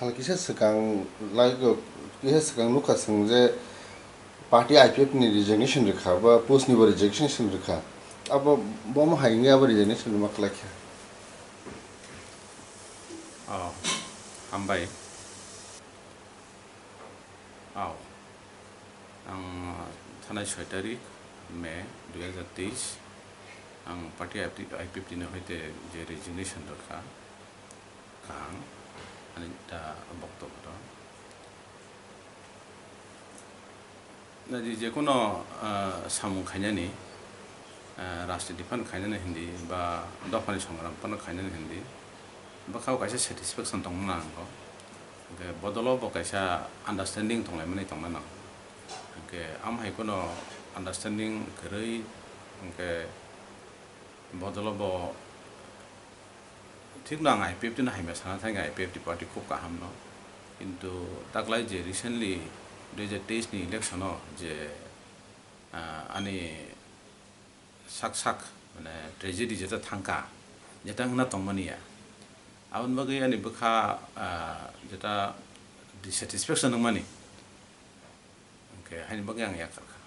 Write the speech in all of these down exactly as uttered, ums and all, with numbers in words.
Hal kisa swkang, like, kisa swkang nukha chwng je party I P F ni resignation rwkha ba post ni bo resignation rwkha. Abo bomo hai wngwi abo resignation rwma kwlai kha. Oh, hambai. Oh. Ang thanai soi tarik May dui hajar teis, ang party I P F T ni hoite je resignation rwkha, kaham, ani ta boktobyo. Nadi jekono, ah, samung khainani, ah, rajniti phano khainani hindi ba dophani songram phano khainani hindi, bwkhao kaisa satisfaction tongmani nango. Hwnkhe bodolo bo kaisa understanding tonglaimani tongna nango. Hwnkhe amo hai kheno understanding kwrwi, hwnkhe bodolo bo thikno ang I P F T no hamya sana thangkha, I P F T party khub kaham no. Kintu taklai je recently dui hajar teis ni election o je, ah, ani sak sak, mane, tragedy jeta thangkha, jeta wngna tongmani ya. Aboni bagwi ani bwkha, ah, jeta dissatisfaction wngmani, hwnkhe haini bagwi ang yakarkha.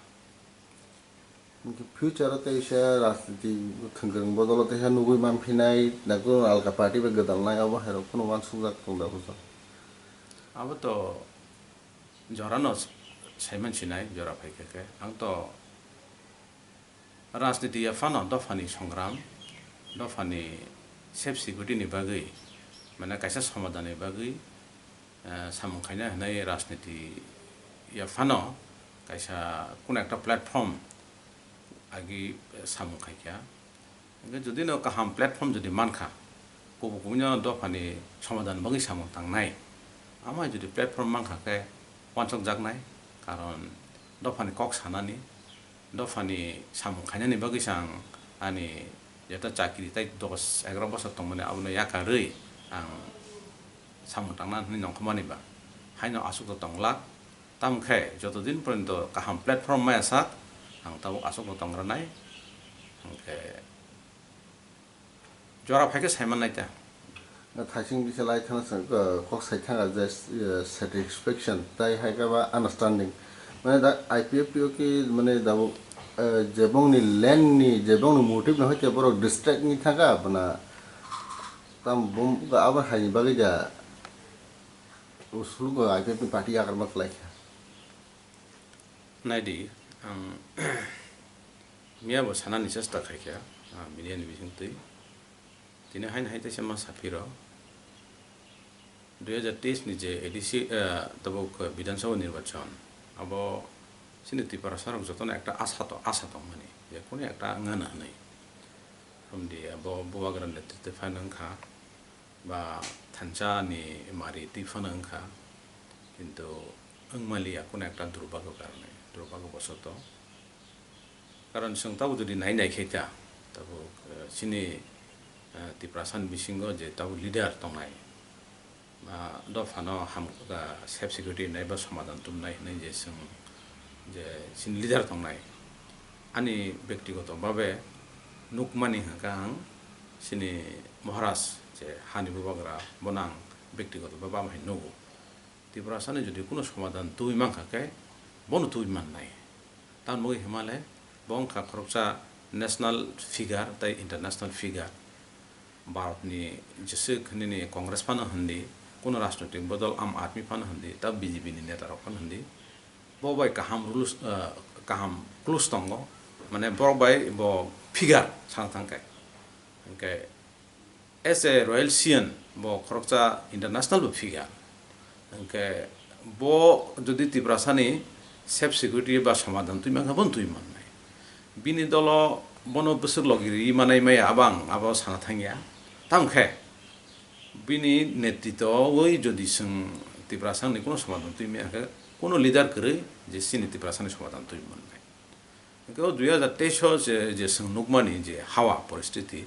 Hwnkhe future o teisa rajniti thwngkwrwng bodolo teisa nugwi manphinai, na kunu alka party bai gwdalnai, abo hai rok kunu uansukjak tong da bujo? Abo to jorano saiman sinai, jora phaikha khe. Ang to rajniti ya phano dophani songram, dophani self security ni bagwi, mane kaisa somadhan ni bagwi, eh, samung khaina hwnwi rajniti ya phano kaisa kunu ekta platform agi samung khaikha. Hwnkhe jodi no kaham platform jodi mankha, kubui kubui no dophani somadhan bagwi samung tangnai, amo hai jodi platform mankha khe uansukjaknai, karon dophani kok sanani, dophani samung khainani bagwi se ang ani jeta chakri tai dos egaroh bosor tongmani abono yakarwi ang samung tangna hwnwi nongkhormani ba haino aswk to tonglak. Tamo khe joto din porjonto kaham platform maya sak, ang tabuk aswk to tongranai. Hwnkhe jora phai khe saiman nai ta. Thaising kisa lai thana chwng, uh, kok sai thanga je, uh, satisfaction tai hai khe ba understanding. Mane da I P F T o ki mane da, uh, jebongni land ni, jebongni motive no hai khe borok distract ni thanga bana tam bum ga abo hai ni bagwi da usulgo I P F T ni party yakarma kwlai kha. Naidi, ang miya bo sanani chesta khaikha, ah, media ni bisingtwi. Tini haino hai teisa ma saphiro, dui hajar teis ni je A D C, eh, tabuk Bidhan Sabha nirbachon, abo chini Tiprasa rok jotono ekta asa to, asa tongmani, je kunu ekta wngna hwnwi. Romdi abo bubagra netritwe phano wngkha, ba thansa ni mari twi phano wngkha, kintu wngmaliya kunu ekta durbagyo karone, durbagyo bosoto. Karon chwng tabuk jodi nai nai khe ta, tabuk, eh, chini, eh, Tiprasa ni bisingo je tabuk leader tongnai, ah, dophano ham, ah, self security nai ba somadhan tumnai hinwi je chwng je chini leader tongnai. Ani bektigoto babe nukmani hwnkha ang chini Maharaj je hani bubagra bono ang bektigoto babe amo hai nugo. Tiprasani jodi kunu somadhan twi mankha khe bono twi mannai. Tamoni bagwi hwnmale bo wngkha khoroksa national figure tei international figure. Bharatni jeswk hinini Congress phano hwndi, kunu rajnoitik bodol Aam Aadmi phano hwndi, ta B J P ni neta rok phano hwndi, bo bai kaham rules, ah, kaham close tongo, mane borok bai bo figure sana thangkhe. Hwnkhe as a royal scion bo khoroksa international bo figure. Hwnkhe bo jodi Tiprasani self security ba somadhan twi mankha, bono twi mannai. Bini dolo bono bwswk logi riwi manai maya, abo ang abo sana thangya. Tamokhe bini netritwowi jodi chwng Tiprasani kuno somadhan twi maya khe, kuno leader kwrwi je chini Tiprasani somadhan twi mannai. Hwnkhe o dui hajar teis o je, je chwng nukmani je hawa poristiti,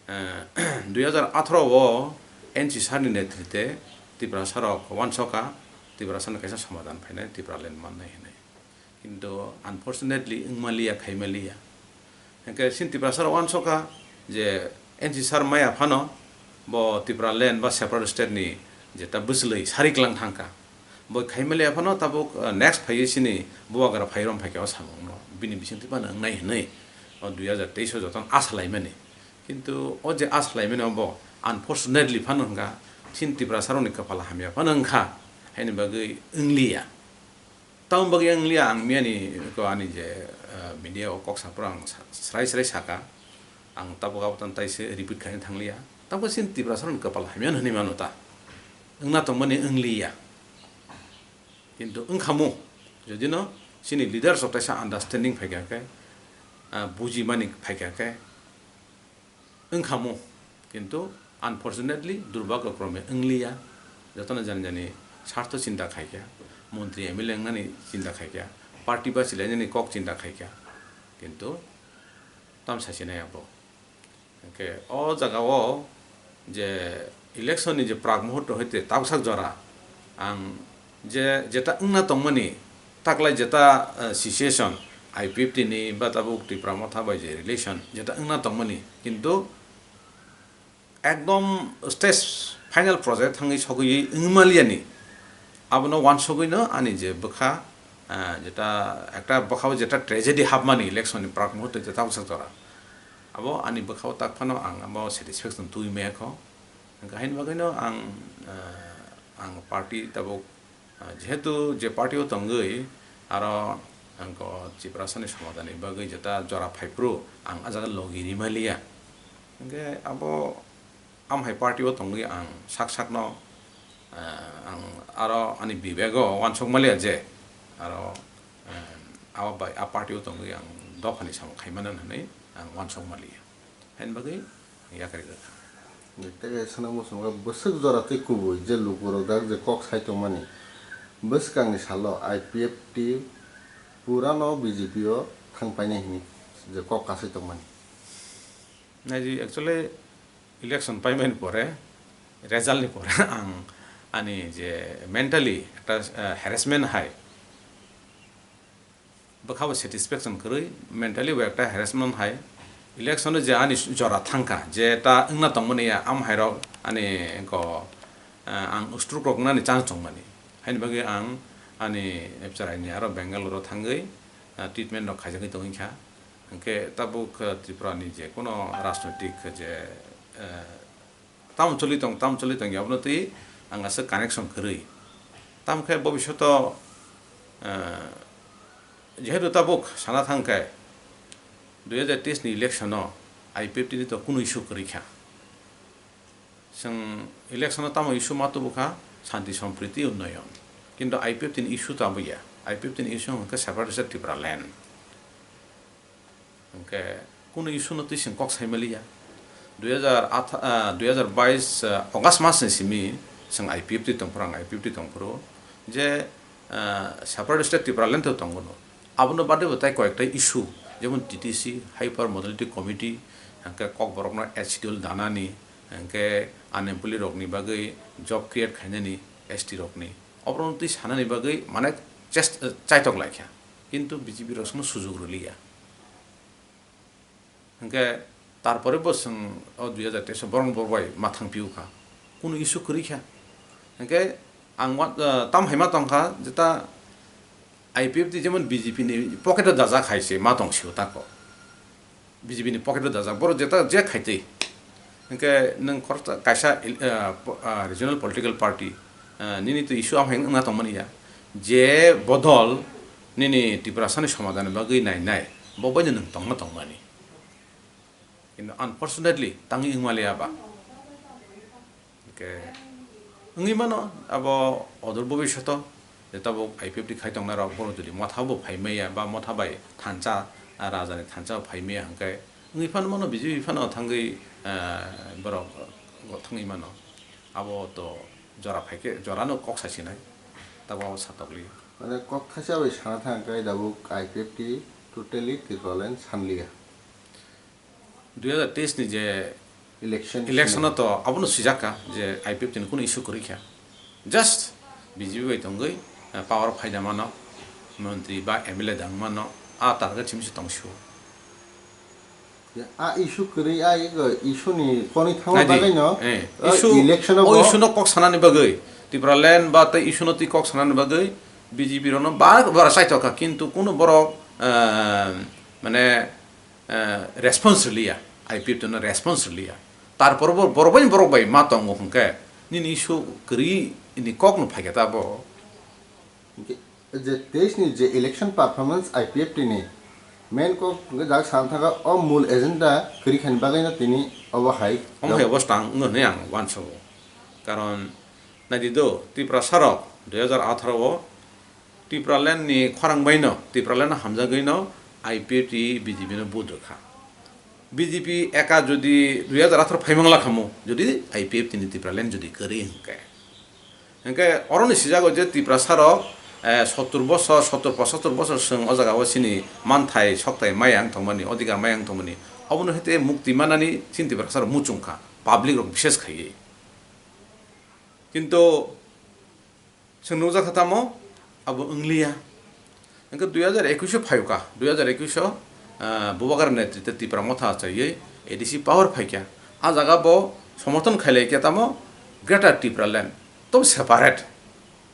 eh, dui hajar atharo o N C sir ni netrite Tiprasa rok uansukha, Tiprasani kaisa somadhan phainai, Tipraland mannai hinwi. Kintu unfortunately wngmaliya, khaimaliya. Hwnkhe chini Tiprasa rok uansukha je N C sir maya phano bo Tipraland ba separate state ni jeta bwchwlwi sari klang thangkha. Bo khaimaliya phano tabuk, uh, next phaiwi chini bubagra phairom phaikha o samungno. Bini bisingtwi phano wngnai hwnwi o dui hajar teis o jotono asa laimani. Kintu o je asa laimani obo unfortunately phano wngkha chini Tiprasarokni kwpal hamya phano wngkha, haini bagwi wngliya. Tamoni bagwi wngliya ang miyani ko ani je, uh, media o kok saphuru ang sa-, srai srai saka. Ang tabuk abo tang taise repeat khaina thangliya. Tabuk chini Tiprasarokni kwpal hamya hwnwi mano ta. Wngna tongmani wngliya. Kintu wngkhamu, jodino chini leaders rok taisa understanding phaikha khe, ah, bujimani phaikha khe, wngkhamu. Kintu unfortunately, durbhagyo krome wngliya. Jotono jani jani sartho chinta khaikha, montri M L A wngnani chinta khaikha, party bachilainani kok chinta khaikha. Kintu tamsa sinai abo. Hwnkhe o jaga o je election ni je prak muhurto hoite tabuksak jora ang je jeta wngna tongmani taklai jeta, eh, situation I P F T ni ba tabuk Tipra Motha bai je relation jeta wngna tongmani kintu ekdom stage final project thangwi sogwi wngmaliani abono wansogwino ani je bwkha, eh, jeta ekta bwkhao jeta tragedy hapmani election ni prak muhurto jeta tabuksak jora. Abo ani bwkhao tak phano ang abo satisfaction twi maya kho. Hwnkhe haini bagwino ang, eh, ang party tabuk, eh, jehetu je party o tongwi aro ang ko Tiprasani somadani bagwi jeta jora phaiphuru ang ah jaga logi rimaliya. Hwnkhe abo amhai party o tongwi ang sak sakno, eh, ang aro ani bibego wansuk maliya je aro, eh, abo bai a party o tongwi ang dophani samung khaimano hwnwi ang wansuk maliya. Haini bagwi ang yakarwi rwkha. Tei swnamung chwngkha bwswk jora tei kubui je lukurok dak je kok sai tongmani bwskangni salo I P F T purano B J P o thang painai hwnwi je kok kasai tongmani. Naidi actually election paimani pore, result ni pore ang ani je mentally ekta, eh, harassment hai bwkhabo satisfaction kwrwi, mentally bo ekta harassment hai. Election o je ani jora thangkha, je ta wngna tongmani ya, am hairok ani ko, eh, ang stroke rok wngnani chance tongmani. Haini bagwi ang ani chwraini aro Bangalore o thangwi, eh, treatment rok khaijagwi tongwi kha. Hwnkhe tabuk, eh, Tripura ni je kono rajnoitik je, eh, tamo choli tong, tamo choli tong, abono twi ang aswk connection kwrwi. Tamo khe bobishoto, eh, jehetu tabuk sana thang khe dui hajar teis ni election o I P F T ni to kunu issue kwrwi kha. Chwng election o tamo issue ma tubu kha, shanti, sompriti, unnoyon. Kintu I P F T ni issue to abo ya. I P F T ni issue hwnkhe separate Tipraland. Hwnkhe kunu issue no twi chwng kok sai maliya. Dui hajar atha-, ah, dui hajar bais, ah, August mas ni simi chwng I P F T tongphuru, ang I P F T tongphuru je, ah, separate state Tipraland to tongo no. Abono bade bo tai koyekta issue, jemon T T C, Hyper Modality Committee, hwnkhe kokborokno eighth schedule danani, hwnkhe unemployed rokni bagwi job create khainani S T rokni. Oborokno twi sanani bagwi mane chest-, chaitok laikha. Kintu B J P rok songno sujuk rwliya. Hwnkhe tarpore bo chwng o dui hajar teis o borok borok bai ma thang piu kha, kunu issue kwrwi kha. Hwnkhe ang wa-, ah, tam hai ma tong kha, jeta I P F T jemon B J P ni pocket o dajak hai se ma tong sio tako. B J P ni pocket o dajak, borok jeta je khaitwi. Hwnkhe nwng khoroksa kaisa, ah, po-, ah, regional political party, ah, nini to issue amhai wngna tongmani ya. Je bodol nini Tiprasani somadani bagwi nainai, bo baino nwng tongna tongmani. Kintu unfortunately, tangwi wngmaliya ba. Hwnkhe wngwi mano, abo odor bobishoto, je tabuk I P F T khai tongnai rok, borok jodi motha bo phai maya, ba motha bai thansa, ah, raja ni thansa bo phai maya, hwnkhe wngwi phano mano, B J P phano thangwi, ah, borok thangwi mano. Abo to jora phaikhe, jorano kok sasinai, tabuk abo satokliya. Mane kok thaisa bai sana thang khe, tabuk I P F T totally Tipraland sanliya. Dui hajar teis ni je election election o to abono swijak kha je I P F T ni kunu issue kwrwi kha, just B J P bai tongwi, eh, power phaida mano, montri ba M L A dang mano, a target simi se tong sio. A issue kwrwi, a issue ni koni thangma bagwi no, eh, issue, election o issue no kok sanani bagwi, Tipraland ba tei issue no twi kok sanani bagwi B J P rok no ba bara chaithok kha, kintu kuno borok, eh, mane, eh, response rwliya, I P F T no response rwliya. Tarpor bo borok bai borok bai ma tongo hwnkhe nini issue kwrwi ni kok no phaikha ta bo. Hwnkhe je teis ni je election performance I P F T ni main kok hwnkhe jak san thangkha o mul agenda kwrwi khaini bagwi no tini obo hai. Omo hai obo stang wngwi hwnwi ang uansugo. Karon naidi do, Tiprasa rok dui hajar atharo o Tipraland ni khorang bai no, Tipraland no hamjagwi no I P F T B J P no vote rwkha. B J P eka jodi dui hajar atharo phaimang la khamu, jodi I P F T ni Tipraland jodi kwrwi hwnkhe. Hwnkhe oroni sijago je Tiprasa rok, eh, sottur bosor, sottur pochottor bosor chwng o jaga o chini manthai sokthai maya wng tongmani, odhikar maya wng tongmani, obono hete mukti manani chini Tiprasa rok muchung kha, public rok bishes khaiwi. Kintu chwng nukjakha tamo abo wngliya. Hwnkhe dui hajar ekush o phaikha, dui hajar ekush o, ah, Bubagra netrite Tipra Motha achaiwi A D C power phaikha. A jaga bo somorthon khailai khe tamo Greater Tipraland, tobo separate.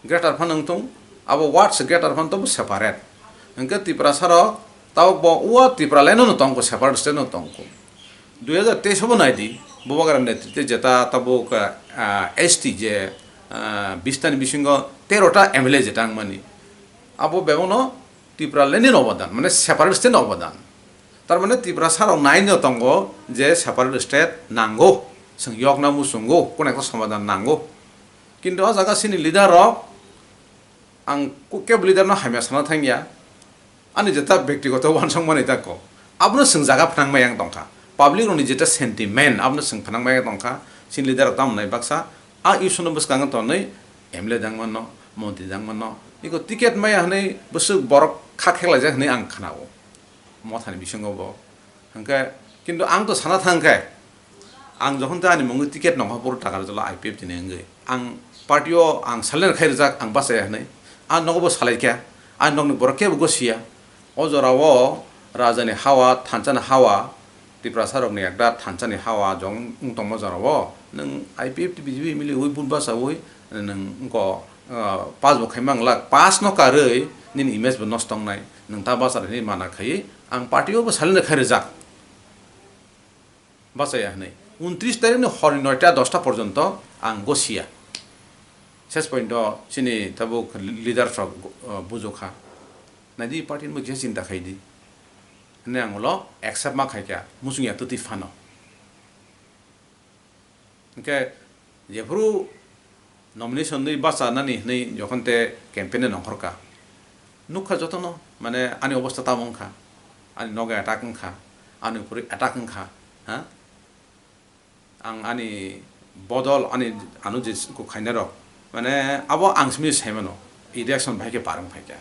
Greater phano wng tong, abo ward se Greater phano tobo separate. Hwnkhe Tiprasa rok tabok bo o Tipraland no tongkho, separate state no tongkho. Dui hajar teis o bo naidi, Bubagra netrite jeta tabuk, ah, S T je, ah, bista ni bisingo tero ta M L A jeta wngmani. Abo bebakno Tipraland ni obodan, mane separate state ni obodan. Tar mane Tiprasa rok nai no tongo je separate state nango, chwng yokna muchungo, kono ekta somadan nango. Kintu o jaga chini leader rok, ang ku-, kebo leader no hamya sana thangya, ani jeta bektigoto uansukmani ta kok. Abono chwng jaga phnang maya wng tongkha. Public rokni jeta sentiment, abono chwng phnang maya wng tongkha. Chini leader rok tamo nai baksa, a issue no bwskango tonwi M L A dang mano, montri dang mano. Iko ticket maya hwnwi bwswk borok kha kheklaijak hwnwi ang khnao. Mothani bisingo bo. Hwnkhe, kintu ang to sana thang khe, ang jokhon tei ani mungwi ticket nongkha, puro taka rwjala I P F T ni wngwi. Ang party o ang silent khai rwjak, ang bachaya hwnwi. A nogo bo salai kha, a nokni borok kebo gosiya. O jora o raja ni hawa, thansa ni hawa, Tiprasa rokni ekta thansa ni hawa jong wng tongma jora o. Nwng I P F T B J P mili ui vote bachaui nwng wngko, ah, pass bo khaima wng lak, pass no karwi nini image bo nosto wngnai. Nwng ta bachar hinwi mana khaiwi ang party o bo silent khai rwjak. Bachaya hwnwi. Untris tarikh ni horni noita dosta porjonto ang gosiya. Ses point o chini tabuk leaders rok, uh, bujokha. Naidi party ni bo kisa chinta khaidi. Hwnwi ang ulo accept ma khaikha, muchungya twtwi phano. Hwnkhe jephuru nomination dui bacha nani hwnwi jokhon te campaign nongkhorkha, nukha jotono, mane, ani obosta tamo wngkha, ani nogo attack wngkha, ani upori attack wngkha, ha? Ang ani bodol, ani ano je khainai rok, mane, abo ang simi saimano, i reaction bahai khe par wng phaikha.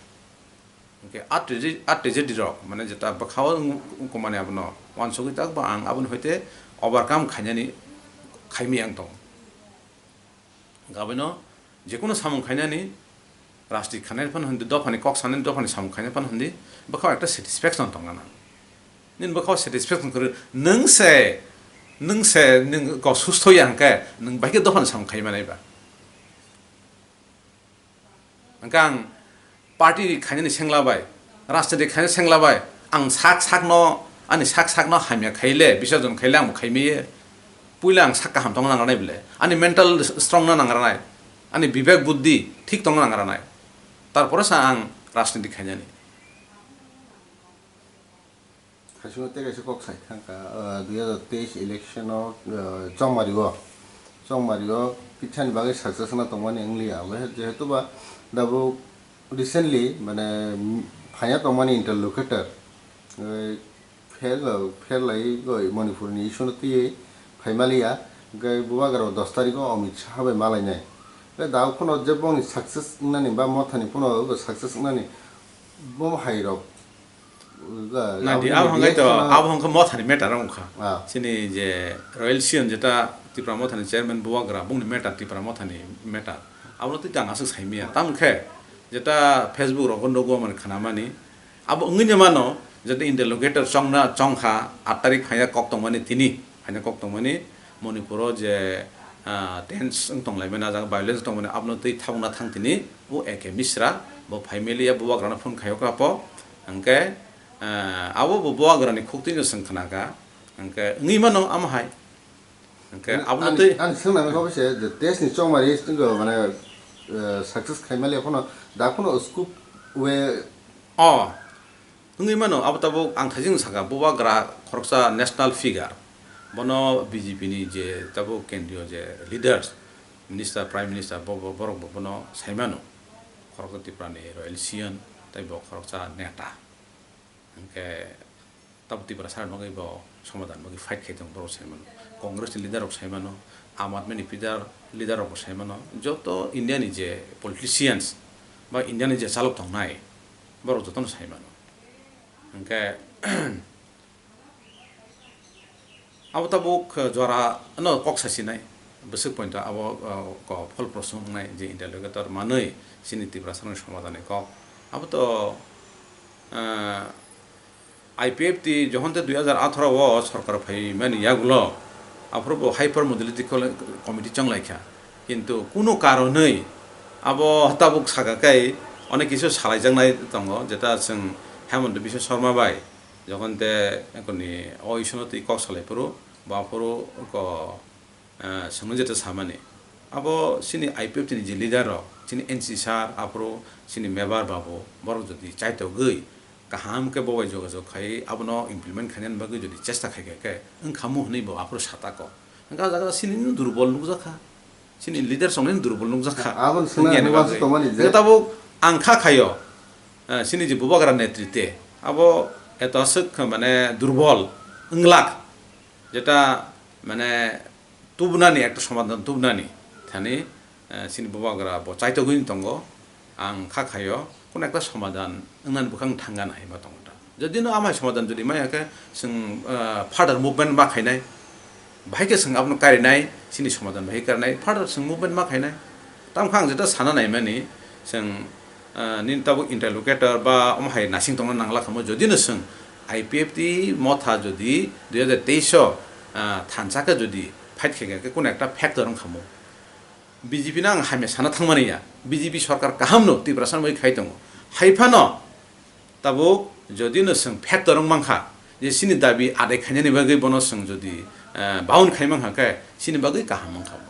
Hwnkhe a tragedy, a tragedy rok, mane, jeta bwkhao wng-, wngkukmani abono uansugwi takbo ang aboni hoite overcome khainani, khaimaya wng tongo. Gaboino jekunu samung khainani, rajniti khanai phano hindi, dophani kok sanani, dophani samung khainai phano hindi, bwkhao ekta satisfaction tongna nang. Nini bwkhao satisfaction kwrwi, nwng se, nwng se, nwng kok sustho ya hwnkhe, nwng bai khe dophani samung khai manai ba. Hwnkhe ang party khainani sengla bai, rajniti khainani sengla bai, ang sak sakno, ani sak sakno hamya khaile, bisorjon khaile ang bo khaimaya. Puila ang sak kaham tongna nangranai bole, ani mental strong na nangranai, ani bibek buddhi thik tongna nangranai. Tarpore sa ang rajniti khainani. Khaichungo tei kaisa kok sai thangkha, ah, dui hajar teis election o, ah, chongmari o, chongmari o kitsani bagwi success wngna tongmani wngliya. Obo hai jehetu ba tabuk recently, mane, mm, phaiya tongmani interlocutor, eh, fail, fail lai goi Manipur ni issue no twiwi phaimaliya, hwnkhe bubagra o dos tarikh o Amit Shah bai malainai. Hwnkhe da phano je bongni success wngnani ba Mothani phano success wngnani, bo hai rok Naidi, abo hwnkhe to, abo hwnkhe Mothani matter wngkha. Ah. Chini je Royal Siyong jeta Tipra Mothani chairman bubagra, bongni matter, Tipra Mothani matter. Abono twi tang aswk saimaya. Tamo khe jeta Facebook rogo nugo mani khnamani. Abo wngwi mano, Jodi interlocutor chongna chongkha, aat tarik phaina kok tongmani tini, phaina kok tongmani Manipuro je, ah, tense wng tonglaimani, ah jaga violence tongmani, abono twi thabokna thang tini, o A K Mishra, bo phaimaliya, bubagrano phone khaio kapo, hwnkhe, ah, abo bo bubagrani khuk twino chwng khnakha, hwnkhe wngwi mano amo hai. Hwnkhe abono twi ani swngnai kok se je test ni chongmari twigo mane, eh, success khaimaliya phano da phano scope we. O, wngwi mano, abo tabuk ang thaijing sakha, bubagra khoroksa national figure, bono B J P ni je tabuk kendriyo je leaders, minister, prime minister, bo, bo, borok bo bono saimano, khoroksa Tripura ni royal siyam, tei bo khoroksa neta. Hwnkhe tabuk Tiprasa ni bagwi bo somadan bagwi fight khai tongo, borok saimano, Congress ni leader rok saimano, Aam Aadmi ni leader, leader rok bo saimano, joto India ni je politicians ba India ni je chalok tongnai, borok jotono saimano. Hwnkhe abo tabuk jora no kok sasinai bwswk pointo abo, uh, ko pholprosong wngnai je interlocutor manwi chini Tiprasa ni somadan ni kok. Abo to, uh, I P F T johon te dui hajar atharo o sorkar phaimani yagulo aphuru bo hyper modality committee chonglaikha, kintu kunu karonwi abo tabuk saka kai onek kisu salaijaknai tongo, jeta chwng Hemanta Biswa Sarma bai johon te ekoni o issue no twi kok salai phuru bo aphuru ko, eh, chwngno jeta samani. Abo chini I P F T ni je leader rok, chini N C sir, aphuru chini mebar babu, borok jodi chaitogwi kaham khe bo bai jogajog khai abono implement khainani bagwi jodi chesta khai kha khe wngkhamu hwnwi bo aphuru satako. Hwnkhe ah jaga chini durbol nukjakha, chini leader chongnani durbol nukjakha. Aboni swngna wngya ni bagwi tongmani je. Hwnkhe tabuk ang kha khaio, eh, chini je bubagra netrite abo eto aswk mane durbol wnglak, jeta mane tubunani, ekta somadan tubunani thani, eh, chini bubagra bo chaitogwi tongo. Ang kha khaio, kuno ekta somadan wngnani bwkhak thangna hai ma tongo ta. Jodi no amai somadan jodi maya khe chwng, eh, further movement ma khainai, bahai khe chwng abono karinai, chini somadan bahai karinai, further chwng movement ma khainai. Tamo khe ang jeta sana naimani, chwng, eh, nini tabuk interlocutor ba omo hai nasing tongna nangla khamo, jodi no chwng I P F T motha jodi dui hajar teis o, ah, thansa khe jodi fight khaikha khe kuno ekta factor wng khamo. B J P no ang hamya sana thangmani ya, B J P sorkar kaham no Tiprasa ni bagwi khai tongo. Hai phano tabuk jodi no chwng factor wng mankha je chini dabi adai khainani bagwi bono chwng jodi, ah, bound khai mankha khe chini bagwi kaham wng khamo.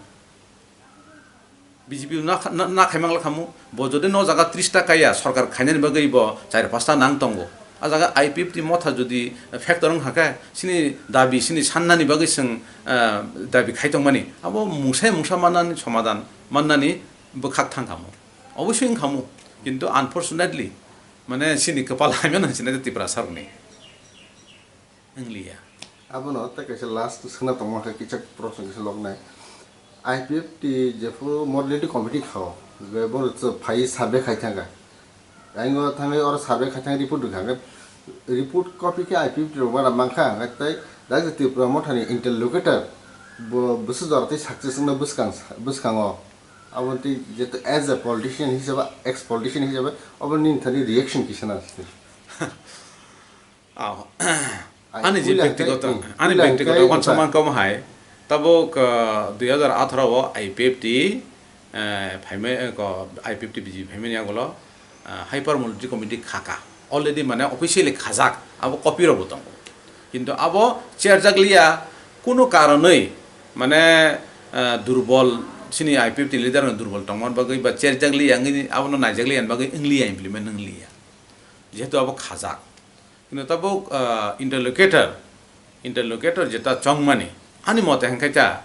B J P na, na, na khaimang lakhamu, bo jodi no jaga tris ta kaya sorkar khainani bagwi bo char pasta nang tongo. A jaga I P F T motha jodi factor wng hakhe, chini dabi, chini sannani bagwi chwng, ah, dabi khai tongmani, abo mungsa mungsa mannani somadan mannani bwkhak thang khamu. Obosoi wng khamu, kintu unfortunately, mane chini kwpal hamya nang sinai Tiprasa rokni. Wngliya. Abono tei kaisa last swngna tongma khe kisa proshno kisa lognai. I P F T jephuru modality committee khao, je bono chwng phai survey khai thangkha. Aingo thangwi oro survey khai thang report rwkha hwnkhe report copy khe I P F T rok wana mankha hwnkhe tei Rajya Tripura Mothani interlocutor bo bwswk jora tei success wngna bwskang bwskango. Abo tei jeto as a politician hisabe, ex politician hisabe abo nini thani reaction kisa na. Ah, ani je puila hwnkhe, byaktigoto, hmm, ani puila hwnkhe byaktigoto uansukma wngkha omo hai, tabuk, ah, dui hajar atharo o I P F T, eh, phaimai, eh, ko, I P F T B J P phaimani yagulo, ah, Hyper Modality Committee khaka. Already mane officially khajak, abo copy rokbo tongo. Kintu abo cherjak liya, kunu karonwi, mane, ah, durbol, chini I P F T leader no durbol tongmani bagwi ba cherjak liya wngwi abono naijak liya ni bagwi wngliya, implement wngliya. Jehetu abo khajak. Kintu tabuk, ah, interlocutor, interlocutor jeta chongmani, ani mote hwnkhe ta,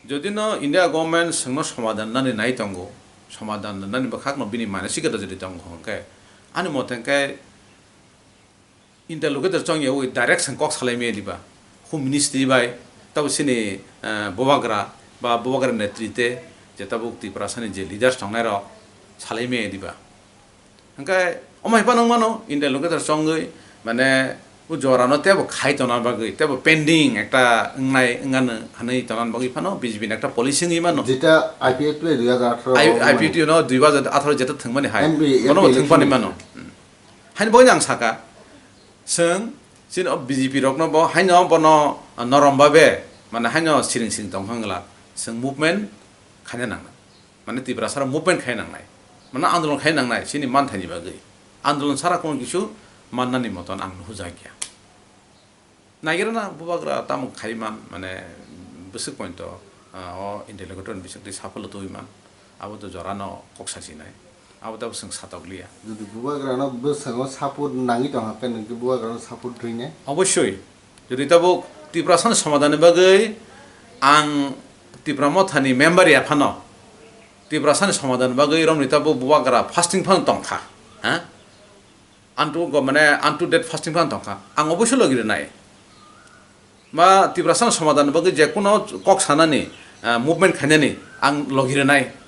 jodi no India government chwngno somadan nani nai tongo, somadan nani bwkhakno bini manasikota jodi tongo hwnkhe, ani mote hwnkhe, interlocutor chongyawi direct chwng kok salaimaya diba? Home Ministry bai, tabo chini, eh, bubagra ba bubagra netrite je tabuk Tiprasani je leaders tongnairok salaimaya diba? Hwnkhe omo hai phano wngmano interlocutor chongwi mane o jorano teibo khai tongna bagwi, teibo pending ekta wngnai wngano hwnwi tongna bagwi phano B J P ni ekta policy wngwi mano. Jeta I P F T bai dui hajar atharo I-, wngmani. I P F T no dui hajar atharo jeta thwngmani hai, M P, bono M P thwngphani election mano. Haino bagwi ang saka, chwng chini o B J P rokno bo haino bono norom babe, mane haino siring siring tongkha wngla, chwng movement khaina nangnai, mane Tiprasa rok movement khaina nangnai, mane andolon khaina nangnai chini manthaini bagwi. Andolon sara kono kisu mannani moton ang nuhujakya. Naigirana bubagra tamo khai man, mane bwswk pointo, ah, o interlocutor ni bisingtwi saphulo twi man, abo to jorano kok sasinai, abo to bwswng satokliya. Jodi bubagrano bwskango support nangwi tongkha khe, nwng khe bubagrano support rwinai? Obossoi, jodi tabuk Tiprasani somadhanni bagwi ang Tipra Mothani member ya phano, Tiprasani somadhanni bagwi romni tabuk bubagra fasting phano tongkha, ha? Unto go-, mane unto death fasting phano tongkha. Ang obossoi logi rwnai. Ma Tiprasano somadhanni bagwi je kuno kok sanani, ah, movement khainani ang logi rwnai.